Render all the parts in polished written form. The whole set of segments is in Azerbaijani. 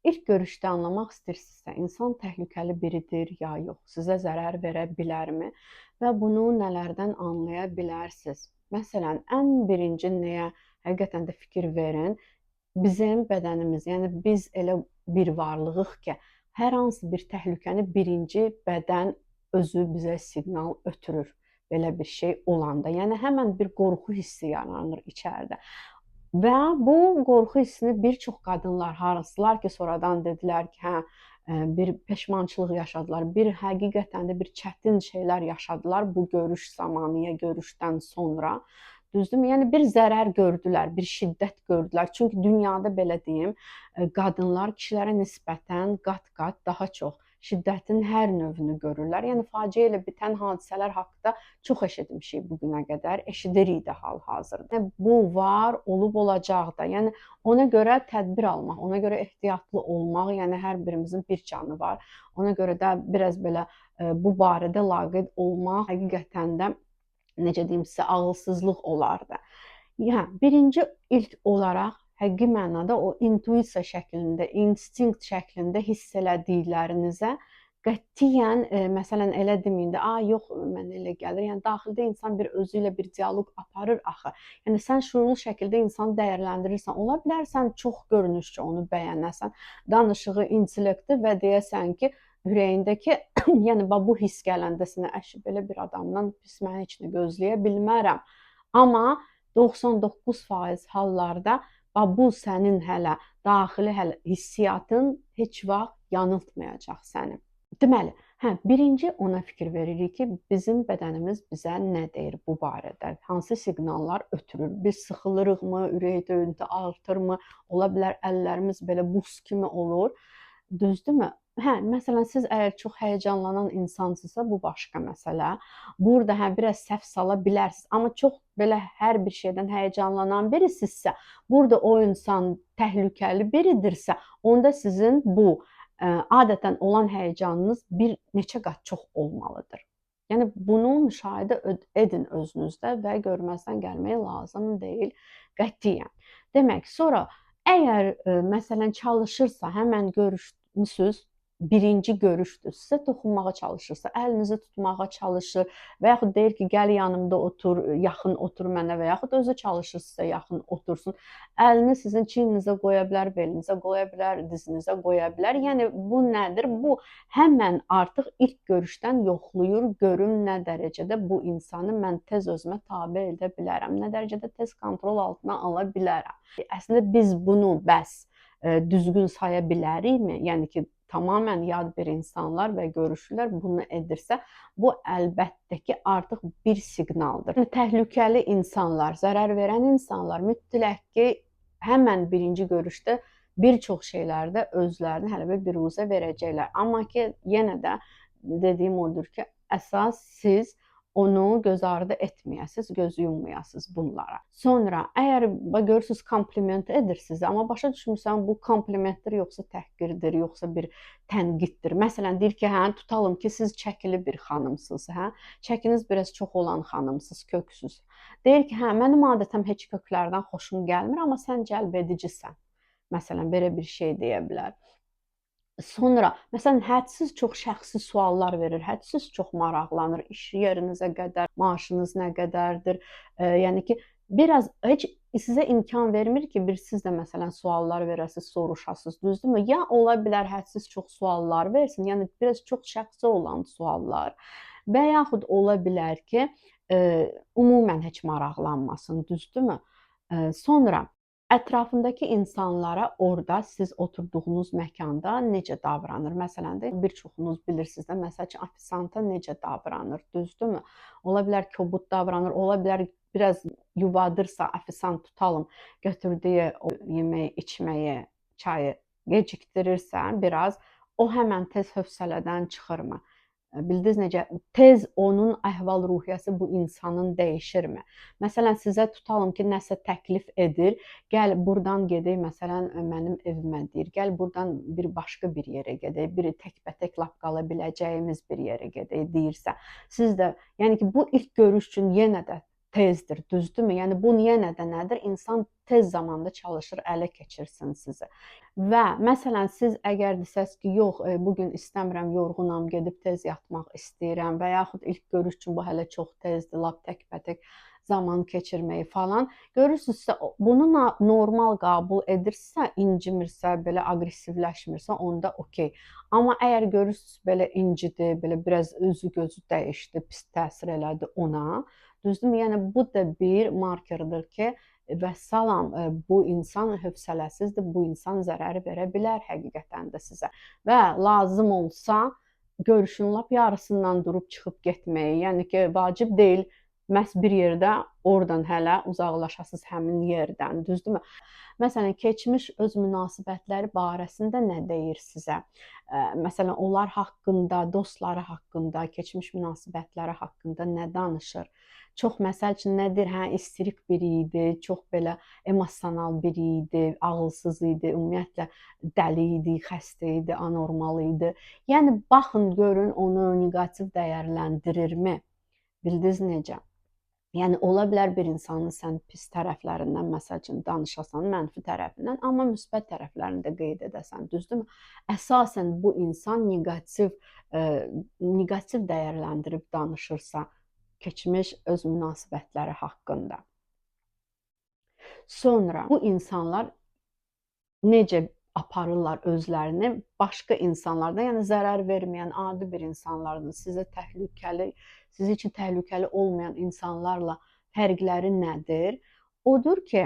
İlk görüşdə anlamaq istəyirsinizsə, insan təhlükəli biridir ya yox, sizə zərər verə bilərmi və bunu nələrdən anlaya bilərsiniz? Məsələn, ən birinci nəyə həqiqətən də fikir verin, bizim bədənimiz, yəni biz elə bir varlığıq ki, hər hansı bir təhlükəni birinci bədən özü bizə siqnal ötürür. Belə bir şey olanda, yəni həmən bir qorxu hissi yaranır içəridə. Və bu qorxu hissini bir çox qadınlar hansılar ki, sonradan dedilər ki, hə, bir peşmançılıq yaşadılar, bir həqiqətən də bir çətin şeylər yaşadılar bu görüş zamanı ya görüşdən sonra. Düzdürmü? Yəni bir zərər gördülər, bir şiddət gördülər. Çünki dünyada belə deyim, qadınlar kişilərə nisbətən qat-qat daha çox şiddətin hər növünü görürlər. Yəni faciə ilə bitən hadisələr haqqında çox eşitmişik bu günə qədər, eşidirik də hal-hazırda. Yəni, bu var, olub olacaq da. Yəni ona görə tədbir almaq, ona görə ehtiyatlı olmaq, yəni hər birimizin bir canı var. Ona görə də biraz belə bu barədə laqeyd olmaq həqiqətən də necə deyim sizə ağılsızlıq olardı. Yəni birinci ilk olaraq həqiqi mənada o intuisiya şəklində, instinkt şəklində hiss elədiklərinizə qətiyyən məsələn elə deməyin də, "A, yox, mənə elə gəlir." Yəni daxildə insan bir özü ilə bir dialoq aparır axı. Yəni sən şüurlu şəkildə insanı dəyərləndirirsən. Ola bilər sən çox görünüşcə onu bəyənəsən, danışığı, intellekti və deyəsən ki, ürəyindəki, yəni bax bu hiss gələndə sənə, əşi, belə bir adamdan pis mən heç nə gözləyə bilmərəm. Amma 99% hallarda bax bu sənin hələ daxili hələ hissiyatın heç vaxt yanıltmayacaq səni. Deməli, hə, birinci ona fikir veririk ki, bizim bədənimiz bizə nə deyir bu barədə? Hansı siqnallar ötürür? Biz sıxılırıqmı, ürək döyüntü artırmı? Ola bilər əllərimiz belə buz kimi olur. Düzdürmü? Hə, məsələn, siz əgər çox həyəcanlanan insansınızsa, bu başqa məsələ. Burada hə, biraz səhv sala bilərsiniz, amma çox belə hər bir şeydən həyəcanlanan birisinizsə, burada o insan təhlükəli biridirsə, onda sizin bu adətən olan həyəcanınız bir neçə qat çox olmalıdır. Yəni bunu müşahidə edin özünüzdə və görməzdən gəlmək lazım deyil qətiyyən. Demək, sonra əgər məsələn çalışırsa, həmən görüşmüsüz, birinci görüşdür, sizə toxunmağa çalışırsa, əlinizi tutmağa çalışır və yaxud deyir ki, gəl yanımda otur, yaxın otur mənə və yaxud özü çalışır sizə yaxın otursun. Əlini sizin çiyninizə qoya bilər, belinizə qoya bilər, dizinizə qoya bilər. Yəni bu nədir? Bu həmən artıq ilk görüşdən yoxlayır, görüm nə dərəcədə bu insanı mən tez özümə tabe edə bilərəm, nə dərəcədə tez kontrol altına ala bilərəm. Əslində biz bunu bəs düzgün saya bilərikmi? Yəni ki, tamamilə yad bir insanlar və görüşürlər, bunu edirsə, bu əlbəttə ki, artıq bir siqnaldır. Yəni, təhlükəli insanlar, zərər verən insanlar mütləq ki, həmən birinci görüşdə bir çox şeylərdə özlərini hələ bir biruzə verəcəklər. Amma ki, yenə də dediyim odur ki, əsas siz onu göz ardı etməyəsiniz, göz yummayasınız bunlara. Sonra əgər görürsüz kompliment edir sizə, amma başa düşmürsən bu komplimentdir yoxsa təhqirdir, yoxsa bir tənqiddir. Məsələn, deyir ki, hə, tutalım ki, siz çəkili bir xanımsınız, hə? Çəkiniz biraz çox olan xanımsınız, köksüz. Deyir ki, hə, mənim adətən heç köklərdən xoşum gəlmir, amma sən cəlb edicisən. Məsələn, belə bir şey deyə bilər. Sonra, məsələn, hədsiz çox şəxsi suallar verir, hədsiz çox maraqlanır, iş yerinizə qədər, maaşınız nə qədərdir. Yəni ki, biraz heç sizə imkan vermir ki, bir siz də məsələn suallar verəsiniz, soruşasınız, düzdürmü? Ya ola bilər hədsiz çox suallar versin, yəni biraz çox şəxsi olan suallar və yaxud ola bilər ki, ümumən heç maraqlanmasın, düzdürmü? Sonra ətrafındakı insanlara orada siz oturduğunuz məkanda necə davranır? Məsələn də bir çoxunuz bilirsiniz də, məsəl üçün ofisanta necə davranır, düzdürmü? Ola bilər kobud davranır, ola bilər biraz yuvadırsa ofisant tutalım, götürdüyü o yeməyi, içməyi, çayı gecikdirirsə biraz, o həmən tez hövsələdən çıxırmı? Bildiniz necə? Tez onun əhval-ruhiyyəsi bu insanın dəyişirmi? Məsələn, sizə tutalım ki, nəsə təklif edir, gəl burdan gedək, məsələn, mənim evimə deyir, gəl burdan bir başqa bir yerə gedək, bir təkbətək lap qala biləcəyimiz bir yerə gedək deyirsə, siz də, yəni ki, bu ilk görüş üçün yenə də tezdir, düzdürmü? Yəni bu niyə nədənədir? İnsan tez zamanda çalışır ələ keçirsin sizi. Və məsələn siz əgər desəz ki, yox, bu gün istəmirəm, yorğunam, gedib tez yatmaq istəyirəm və yaxud ilk görüş üçün bu hələ çox tezdir, lap təkbətək zaman keçirməyi falan. Görürsünüzsə, bunu normal qəbul edirsə, incimirsə, belə aqressivləşmirsə, onda okey. Amma əgər görürsünüz belə incidi, belə biraz üzü gözü dəyişdi, pis təsir elədi ona, düzdürmü? Yəni bu da bir markerdir ki, vəssalam, bu insan hövsələsizdir, bu insan zərər verə bilər həqiqətən də sizə. Və lazım olsa görüşün lap yarısından durub çıxıb getməyi, yəni ki, vacib deyil məhz bir yerdə oradan hələ uzaqlaşasınız həmin yerdən, düzdürmü? Məsələn, keçmiş öz münasibətləri barəsində nə deyir sizə? Məsələn, onlar haqqında, dostları haqqında, keçmiş münasibətləri haqqında nə danışır? Çox məsəl üçün nədir? Hə, isterik biri idi, çox belə emosional biri idi, ağılsız idi, ümumiyyətlə dəli idi, xəstə idi, anormal idi. Yəni baxın, görün onu neqativ dəyərləndirirmi? Bildiniz necə? Yəni ola bilər bir insanın sən pis tərəflərindən, məsəl üçün danışasan, mənfi tərəfindən, amma müsbət tərəflərini də qeyd edəsən, düzdürmü? Əsasən bu insan neqativ dəyərləndirib danışırsa keçmiş öz münasibətləri haqqında. Sonra bu insanlar necə aparırlar özlərini başqa insanlardan, yəni zərər verməyən adi bir insanlardan, sizə təhlükəli, sizin üçün təhlükəli olmayan insanlarla fərqləri nədir? Odur ki,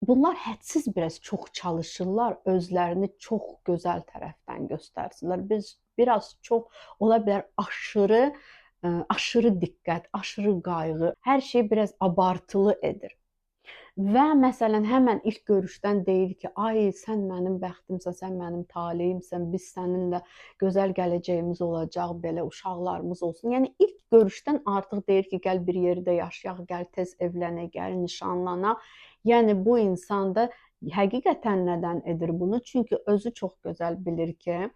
bunlar hədsiz biraz çox çalışırlar, özlərini çox gözəl tərəfdən göstərsinlər. Biz biraz çox ola bilər aşırı diqqət, aşırı qayğı, hər şey biraz abartılı edir. Və məsələn, həmən ilk görüşdən deyir ki, ay sən mənim bəxtimsən, sən mənim taleyimsən, biz səninlə gözəl gələcəyimiz olacaq, belə uşaqlarımız olsun. Yəni ilk görüşdən artıq deyir ki, gəl bir yerdə yaşayaq, gəl tez evlənək, gəl nişanlanaq. Yəni bu insan da həqiqətən nədən edir bunu? Çünki özü çox gözəl bilir ki,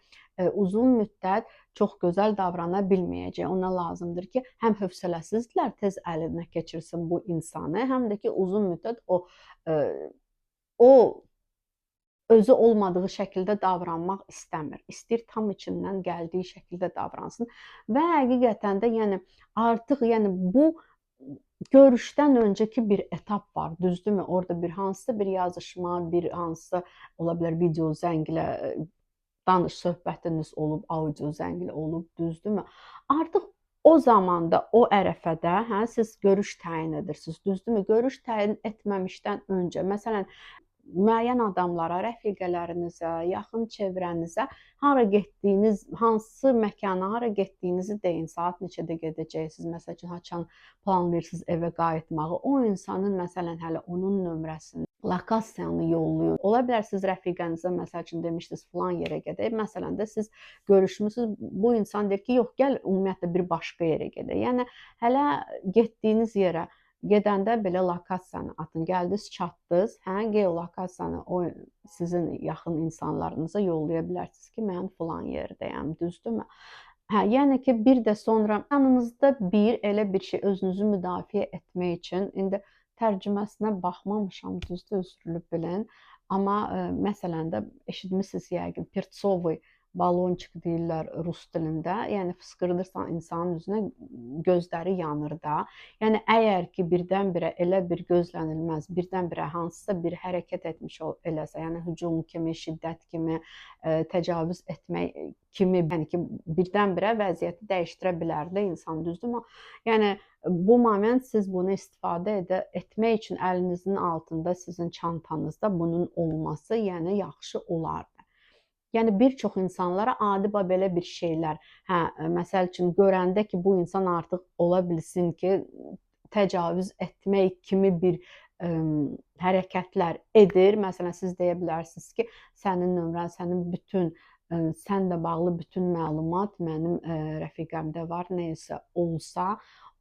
uzun müddət çox gözəl davrana bilməyəcək. Ona lazımdır ki, həm hövsələsizdilər, tez əlinə keçirsin bu insanı, həm də ki, uzun müddət o özü olmadığı şəkildə davranmaq istəmir. İstəyir tam içindən gəldiyi şəkildə davransın. Və həqiqətən də yəni artıq yəni bu görüşdən öncəki bir etap var, düzdürmü? Orada bir hansısa bir yazışma, bir hansısa ola bilər video zənglə danış söhbətiniz olub, audio zənglə olub, düzdürmü? Artıq o zamanda, o ərəfədə, hə, siz görüş təyin edirsiniz, düzdürmü? Görüş təyin etməmişdən öncə, məsələn, müəyyən adamlara, rəfiqələrinizə, yaxın çevrənizə hara getdiyiniz, hansı məkana, hara getdiyinizi deyin, saat neçədə gedəcəksiniz, məsəl üçün, haçan planlayırsınız evə qayıtmağı, o insanın, məsələn, hələ onun nömrəsini, lokasiyanı yollayın. Ola bilər siz rəfiqənizə, məsəl üçün, demişdiniz, filan yerə gedək. Məsələn də siz görüşmüsünüz, bu insan deyir ki, yox, gəl ümumiyyətlə bir başqa yerə gedək. Yəni hələ getdiyiniz yerə gedəndə belə lokasiyanı atın. Gəldiniz, çatdınız, hə, geolokasiyanı o sizin yaxın insanlarınıza yollaya bilərsiniz ki, mən filan yerdəyəm, düzdürmü? Hə, yəni ki, bir də sonra yanınızda bir elə bir şey özünüzü müdafiə etmək üçün, indi tərcüməsinə baxmamışam, düzdür, üzrlü bilin. Amma məsələn də eşitmisiniz yəqin, pertsovый balonçik deyirlər rus dilində. Yəni fısqırdırsan insanın üzünə, gözləri yanır da. Yəni əgər ki birdən-birə elə bir gözlənilməz, birdən-birə hansısa bir hərəkət etmiş eləsə, yəni hücum kimi, şiddət kimi, təcavüz etmək kimi, yəni ki birdən-birə vəziyyəti dəyişdirə bilər də insan, düzdürmü? Yəni bu moment siz bunu istifadə etmək üçün əlinizin altında, sizin çantanızda bunun olması, yəni yaxşı olardı. Yəni bir çox insanlara adi belə bir şeylər, hə, məsəl üçün görəndə ki, bu insan artıq ola bilsin ki, təcavüz etmək kimi bir hərəkətlər edir. Məsələn, siz deyə bilərsiniz ki, sənin nömrən, sənin bütün sənlə bağlı bütün məlumat mənim rəfiqəmdə var. Nə isə olsa,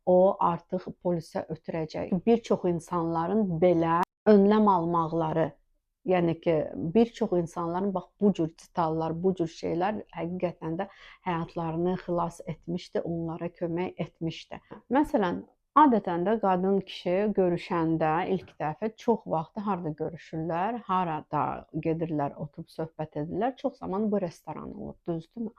o artıq polisə ötürəcək. Bir çox insanların belə önləm almaqları, yəni ki, bir çox insanların bax bu cür detallar, bu cür şeylər həqiqətən də həyatlarını xilas etmişdi, onlara kömək etmişdi. Məsələn, Adətən də qadın kişi görüşəndə ilk dəfə çox vaxtı harda görüşürlər, harada gedirlər, oturub söhbət edirlər. Çox zaman bu restoran olur, düzdürmü?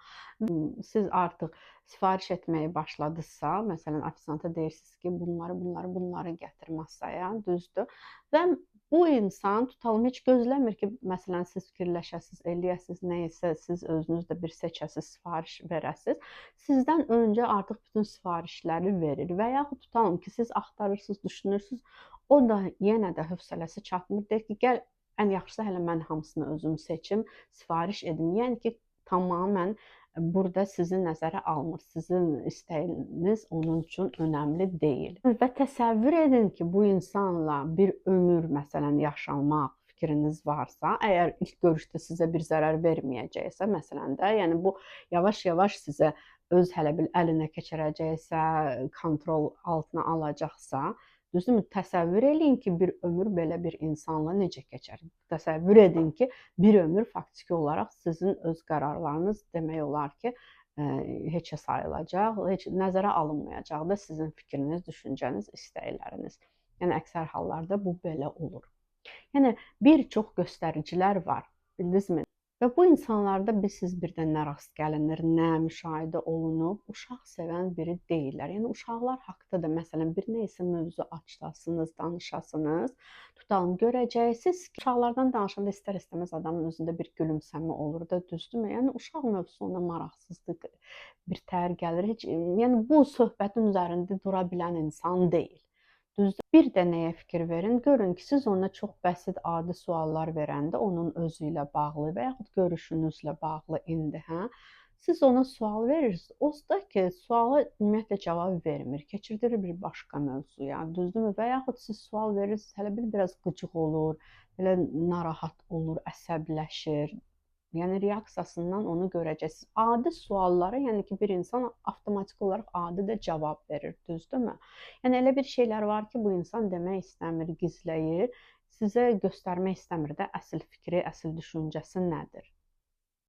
Siz artıq sifariş etməyi başladınızsa, məsələn, ofisanta deyirsiniz ki, bunları, bunları, bunları gətir masaya, düzdür? Və bu insan tutalım heç gözləmir ki, məsələn, siz fikirləşəsiniz, eləyəsiniz, nə isə siz özünüz də bir seçəsiniz, sifariş verəsiniz. Sizdən öncə artıq bütün sifarişləri verir və yaxud tutalım ki, siz axtarırsınız, düşünürsünüz, o da yenə də hövsələsi çatmır. Deyir ki, gəl ən yaxşısı hələ mən hamısını özüm seçim, sifariş edim. Yəni ki, tamamilə burada sizi nəzərə almır. Sizin istəyiniz onun üçün önəmli deyil. Və təsəvvür edin ki, bu insanla bir ömür məsələn yaşamaq fikriniz varsa, əgər ilk görüşdə sizə bir zərər verməyəcəksə, məsələn də, yəni bu yavaş-yavaş sizə öz hələ bil əlinə keçirəcəksə, kontrol altına alacaqsa, düzdürmü? Təsəvvür eləyin ki, bir ömür belə bir insanla necə keçər? Təsəvvür edin ki, bir ömür faktiki olaraq sizin öz qərarlarınız demək olar ki, heçə sayılacaq, heç nəzərə alınmayacaq da sizin fikriniz, düşüncəniz, istəkləriniz. Yəni əksər hallarda bu belə olur. Yəni bir çox göstəricilər var, bildinizmi? Və bu insanlarda siz birdən nə rast gəlinir, nə müşahidə olunub, uşaq sevən biri deyillər. Yəni uşaqlar haqqında da məsələn bir nə isə mövzu açasınız, danışasınız, tutalım görəcəksiniz ki, uşaqlardan danışanda istər-istəməz adamın özündə bir gülümsəmə olur da, düzdürmü? Yəni uşaq mövzusu ona maraqsızdır, bir tər gəlir. Heç yəni bu söhbətin üzərində dura bilən insan deyil. Düzdür? Bir də nəyə fikir verin? Görün ki, siz ona çox bəsit, adi suallar verəndə onun özü ilə bağlı və yaxud görüşünüzlə bağlı indi, hə? Siz ona sual verirsiniz. O da ki, suala ümumiyyətlə cavab vermir. Keçirdirir bir başqa mövzuya, düzdürmü? Və yaxud siz sual verirsiniz, hələ bir biraz qıcıq olur, belə narahat olur, əsəbləşir. Yəni reaksiyasından onu görəcəksiniz. Adi suallara, yəni ki, bir insan avtomatik olaraq adi də cavab verir, düzdürmü? Yəni elə bir şeylər var ki, bu insan demək istəmir, gizləyir, sizə göstərmək istəmir də əsl fikri, əsl düşüncəsi nədir?